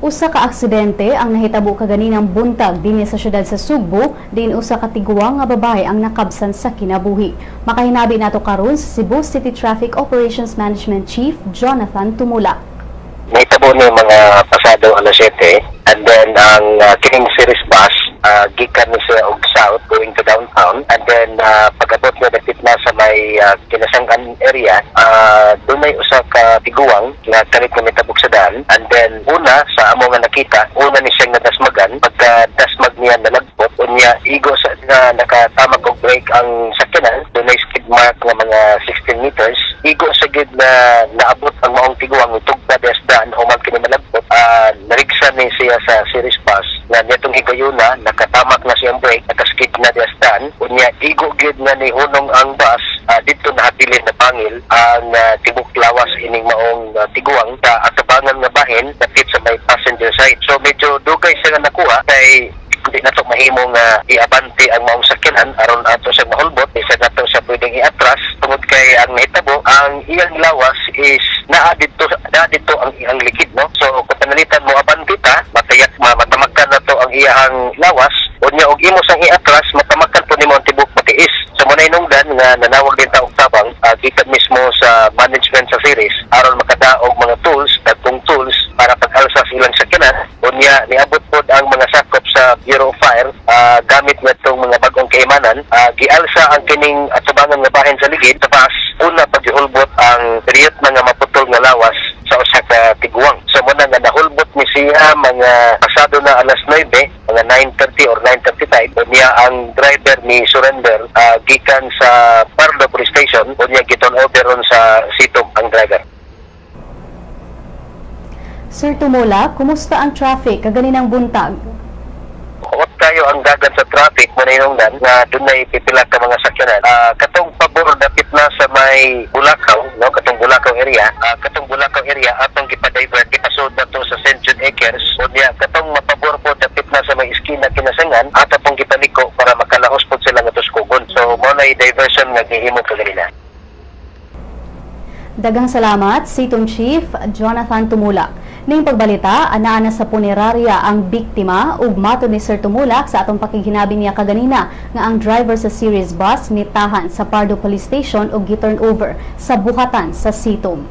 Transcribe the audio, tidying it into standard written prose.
Usa ka aksidente ang nahitabo kaganinang buntag dinhi sa syudad sa Sugbo, diin usa ka tiguang nga babae ang nakabsan sa kinabuhi. Makahinabi nato karon sa Cebu City Traffic Operations Management Chief Jonathan Tumulak. Nahitabo ni mga pasado alas 7 and then ang kining Ceres bus, gikan ni siya og south going to downtown and then pag-abot niya dapit na sa may Kinasangan area, dunay usa ka tiguang nga kalit nga mitabok sa daan. And then una sa amo nga nakita, una ni siyang nadasmagan. Pagka dasmag niya, nalagpot. Unya igo sa nga nakatamag og brake ang sakyanan, dunay skid mark nga mga 16 meters. Igo sa gid na naabot ang maong tiguang, itugpa des daan human kini malagpot, narigsa ni siya sa Ceres bus nga nitong higayuna nakatamak na siyang brake, nakaskid na des daan. Unya igo gid na ni hunong ang bus, didto nahabilin na pangil ang tibok lawas ining maong tiguang sa atubangan nga bahin dapit sa may passenger side. So medyo dugay siya nga nakuha kay hindi na to mahimo nga iabante ang maong sakyanan aron ato sa mahulbot. Isa na to sa pwedeng iatras tungod kay ang nahitabo, ang iyang lawas is naa didto ang iyang likid, no? So kung panalitan mo abante ta, matayak matamakan na to ang iyang lawas. Unya og imo sang iatras, matamakan po nimo ang tibok matiis. So mo na hinungdan nga nanawag din ta og tabang gikan mismo sa management sa Ceres aron makadaog mga tools, dagkong tools para pag-alsa sa ilang sakyanan. Unya niabot pod ang mga sakop sa Bureau of Fire gamit na itong mga bagong kaimanan, gialsa ang kining atubangan nga bahin sa ligid sa bus, una paghulbot ang riyot na nga maputol nga lawas sa usa ka tiguang. So mo na nga nahulbot ni siya mga pasado na alas 9, mga 9:30 or 9:35. Unya ang driver ni surrender gikan sa Pardo Police Station. Unya gi-turn over ron sa CITUM ang driver. Sir Tumulak, kumusta ang traffic kaganinang buntag? Huot kayo ang dagan sa traffic mo na nga dunay pipila ka mga sakyanan. Katong pabor dapit na sa may Bulacau, no, katong Bulacau area, katong Bulacau area atong gipa-divert, gipasud na to sa St. Jude Acres. Unya katong mapabor po dapit na sa may iskina Kinasangan, ato pong gipaliko para makalahos po sila nga Tuscugon. So mo na diversion nga gihimo kaganina. Daghang salamat, CITUM Chief Jonathan Tumulak. Ning pagbalita, anaa na sa punerarya ang biktima ug matod ni Sir Tumulak sa atong pakighinabi niya kaganina nga ang driver sa Ceres bus nitahan sa Pardo Police Station ug gi-turn over sa buhatan sa CITUM.